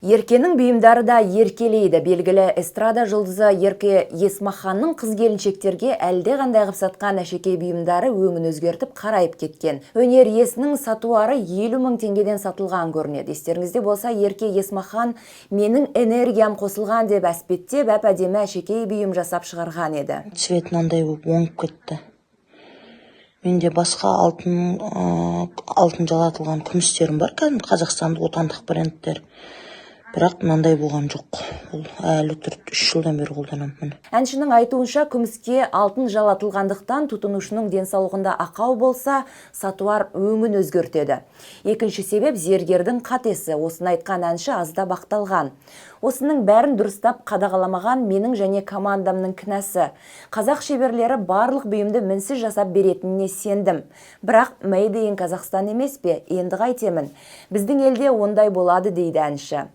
Еркенің бұйымдары да еркелейді. Белгілі эстрада жұлдызы Ерке Есмаханның қыз келіншектерге әлде қандай қып сатқан әшекей бұйымдары өңін өзгертіп, қарайып кеткен. Өнер иесінің сатуары 50 мың теңгеден сатылған көрінеді. Естеріңізде болса, Ерке Есмахан «менің энергиям қосылған» деп әспеттеп, әп әдемі әшекей бұйым жасап шығарған еді. Цвет мынандай болып оңып кетті. Менде басқа алтын жалатылған күмістерім бар, кәдімгі қазақстандық, отандық брендтер, бірақ мынандай болған жоқ. Ол әлі тұр, 3 жылдан бері қолданамын, міне. Әншінің айтуынша, күміске алтын жалатылғандықтан, тұтынушының денсаулығында ақау болса, сатуар өңін өзгертеді. Екінші себеп – зергердің қатесі. Осыны айтқан әнші аздап ақталған. «Осының бәрін дұрыстап қадағаламаған менің және командамның кінәсі. Қазақ шеберлері барлық бұйымды мінсіз жасап беретініне сендім. Бірақ Made in Қазақстан емес пе, енді қайтемін? Біздің елде ондай болады», – дейді әнші.